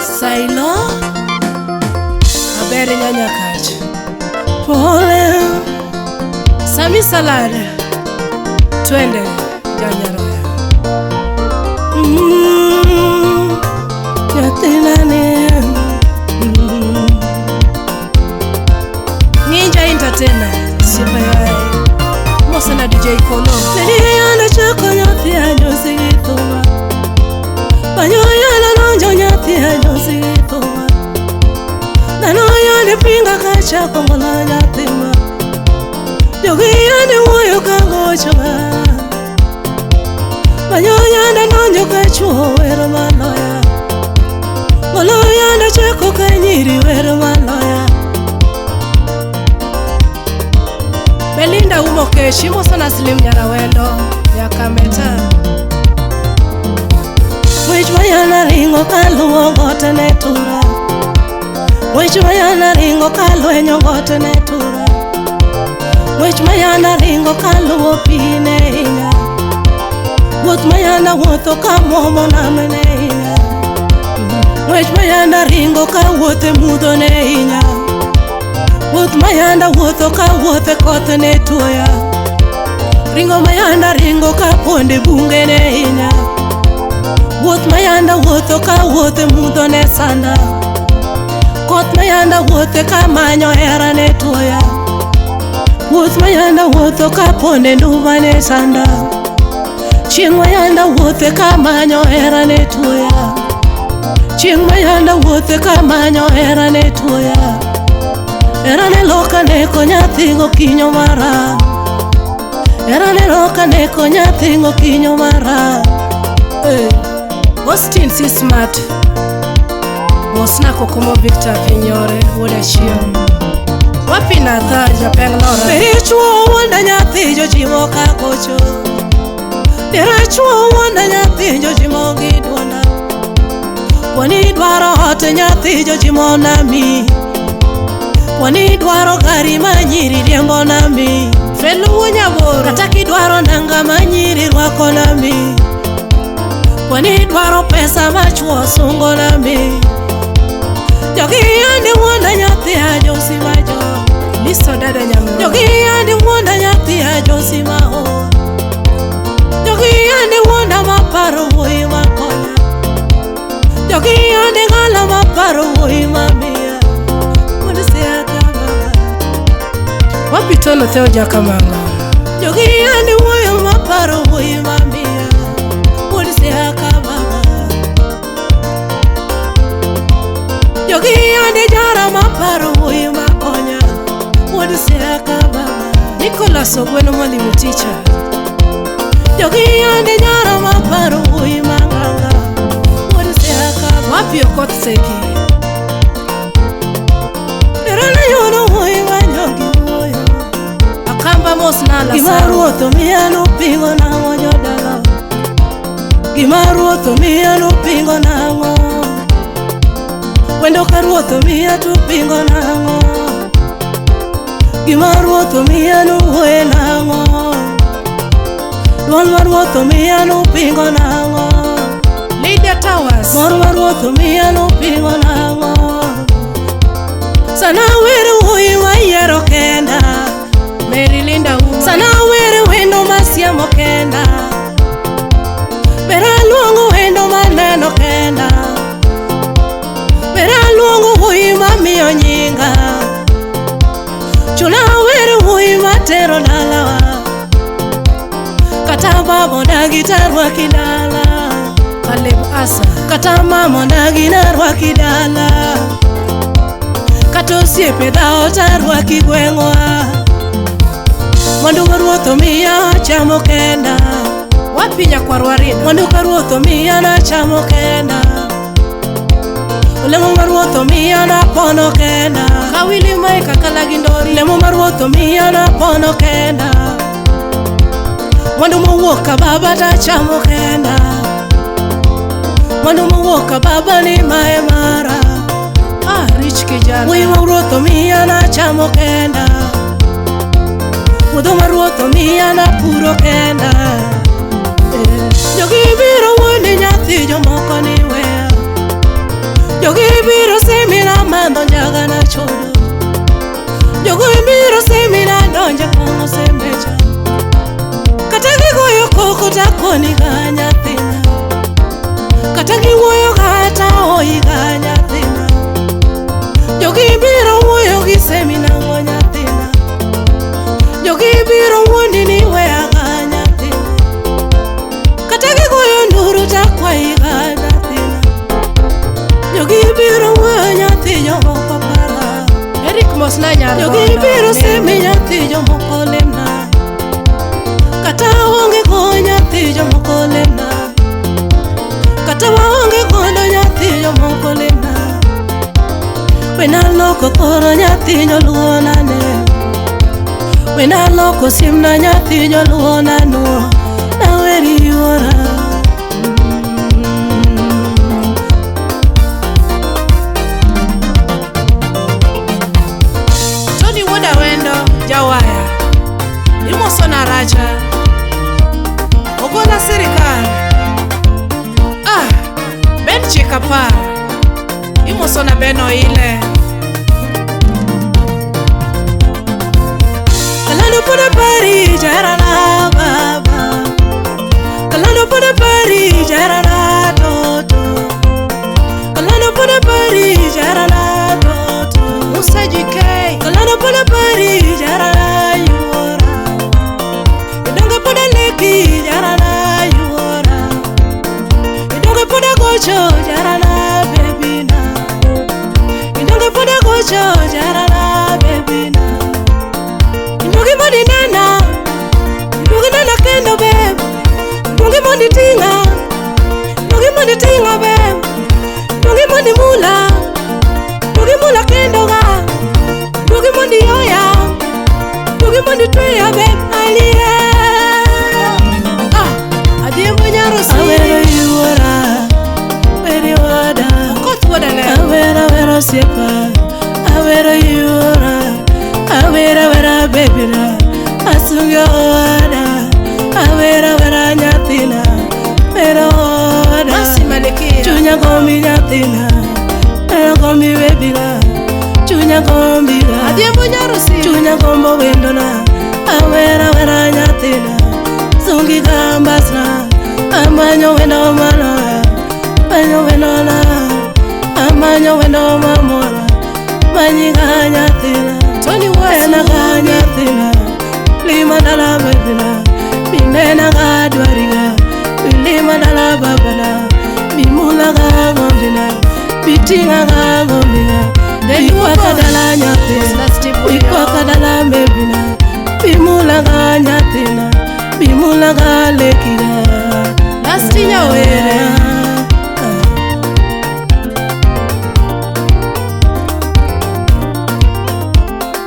Sailo Aber nyanya kach. Pole Sami salad. Twende Janyaroya. Nyathina Ninja Entertainer Super Yai. Mosa na DJ Kolo. Niliona chako nyathi anyosi githuma. Banyoya na nonjo nyathi anyosi githuma. Nanoya ne pinga kacha kongola nyathima. Jogi ne wuoyo ka gochoga. Banyoya na nonjo kachuo wero maloya. Moloya na chako ka nyiri wero maloya. Belinda Umokeshi mosa na Slim Nyarawendo Nyakameta. Wech mayana ringo kaluwo gote ne tura. Wech mayana ringo kalwenyo gote ne tura. Wech mayana ringo kaluwo pi ne hinya. Wuoth mayana wuotho kamuomo nam ne hinya. Wech mayana ringo kawuotho e mudho ne hinya. Wuoth mayanda wuotho kawuotho e koth ne tuoya. Ringo mayanda ringo kaponde bunge ne hinya. Wuoth mayanda wuotho kawuotho e mudho ne sanda. Koth mayanda wuothe kamanyo hera ne tuoya. Wuoth mayanda wuotho kaponde nduma ne sanda. Chieng' mayanda wuothe kamanyo hera ne tuoya. Chieng' mayanda wuothe kamanyo hera ne tuoya. Hera ne loka neko nyathi gokinyo mara. Hera ne loka neko nyathi gokinyo mara. Hey. Austin C. Smart. Mosna Kokomo Victor Pinyore wuod Achieng'. Wapi Natha Japeng Lora. Berichuo wuonda nyathi jochimo kakocho. Derachuo wuonda nyathi jochimo gi duonda. Poni dwaro ot nyathi jochimo nami. Poni dwaro gari ma nyiri riembo nami. Felu wuo Nyaboro. Kata kidwaro nanga ma nyiri rwako nami. Poni dwaro pesa ma chuo sungo nami. Jogi yande wuonda nyathi ajosi majo. Listo dada Nyamro. Jogi yande wuonda nyathi ajosi maho. Jogi yande wuonda maparo wuoyi makonya. Jogi yande ng'ala maparo wuoyi mamiya. Wuod Siaka baba. Wapi Tono Theo Jakamanga. Jogi yande wuoyo maparo wuoyi mamiya. Wuod Siaka baba. Jogi yande jara maparo wuoyi makonya. Wuod Siaka baba. Nicholas Ogweno mwalimu teacher. Jogi yande jara maparo wuoyi mang'anga. Wuod Siaka baba. Wapi Okoth Seki. Derana yono wuoyi manyogi wuoyo. Akamba mos nala Gima ruoth omiya nupingo nang'o jodala. Gima ruoth omiya nupingo nang'o. Wendo ka ruoth omiya tupingo nang'o. Gima ruoth omiya nuwuoye nang'o. Duol ma ruoth omiya nupingo nang'o. Lydia Towers. Mor ma ruoth omiya nupingo nang'o. Sana wer wuoyi mayiero kenda. Mary Linda Uma. Sana wer wendo masiemo kenda. Ber aluongo wendo maneno kenda. Ber aluongo wuoyi mamiyo nyinga. Chuna wer wuoyi matero dalawa. Kata baba odagi tarwaki dala. Caleb Asa. Kata mama odagi narwaki dala. Kata osiepe dhawo tarwaki gweng'wa. Mwandu ma ruoth omiya achamo kenda. Wapi nyakwar Warida. Mwandu ka ruoth omiya nachamo kenda. Olemo ma ruoth omiya napono kenda. Kawili Mike Akala gi Ndori. Lemo ma ruoth omiya napono kenda. Mwandu mowuok ka baba tachamo kenda. Mwandu mowuok ka baba ni mae mara. Ah, Rich kijana. Wuoyi ma ruoth omiya nachamo kenda. Puodho ma ruoth omiya napuro kenda. Jogi biro wuondi nyathi jomoko ni weya. Jogi biro semina madho njaga nachodo. Jogi biro semina donjo kong'o semecha. Kata gigoyo koko takoni ga nyathina. Kata giwuoyo kata oyi ga nyathina. Jogi biro wuoyo gi semina ng'o nyathina. Jogi biro wuondi ni weya ga nyathina. Kata gigoyo nduru takwayi ga nyathina. Jogi biro wuoyo nyathi jomoko para. Eric mosna nyar Jogi biro semi nyathi jomoko lemna. Kata onge go nyathi jomoko lemna. Kata waonge godo nyathi jomoko lemna. Wena loko koro nyathi joluo nane. Wena loko simna nyathi joluo nanuo. Naweri yuora. Tony wuod Awendo jawaya. Imoso na racha. Ogola sirikal. Ah, Ben Chikapar. Imoso na Ben Oile. Kalando poda pari jarana baba. Kalando poda pari jarana toto. Kalando poda pari jarana toto. Musa GK. Kalando poda pari jarana yuora. Idonge poda leki jarana yuora. Idonge poda gocho jarana bebina. Idonge poda gocho jarana bebina. Iduogi mondi nena, iduogi nena kendo beb. Iduogi mondi ting'a, iduogi mondi ting'a beb. Iduogi mondi mula, iduogi mula kendo ga. Iduogi mondi yoya, iduogi mondi tweya beb. Alie. Ah, Adhiambo Nyarosi. Awero yuora, weri wada. Okoth wuod Alego. Awero awero osiepa, awero yuora. Awera awera bebina, asungo owada. Awera awera nyathina, wero owada. Masi Malikia. Chunya gombi nyathina, wero gombi bebina. Chunya gombina, Adhiambo Nyarosi. chunya gombo wendona. Awera awera nyathina, sungi gambasna. Amanyo wendo maloya, manyo wendona. Amanyo wendo mamora, manyiga nyathina. Tony Nena Wasu. ga nyathina, lima dala bebina, binena ga dwariga, bilima dala babana, bimula ga gombina, bitinga ga gombina, bikwaka dala nyathina, Mosna Steve bikwaka dala bebina, bimula ga nyathina, bimula ga lekiga. Lasti Nyawer.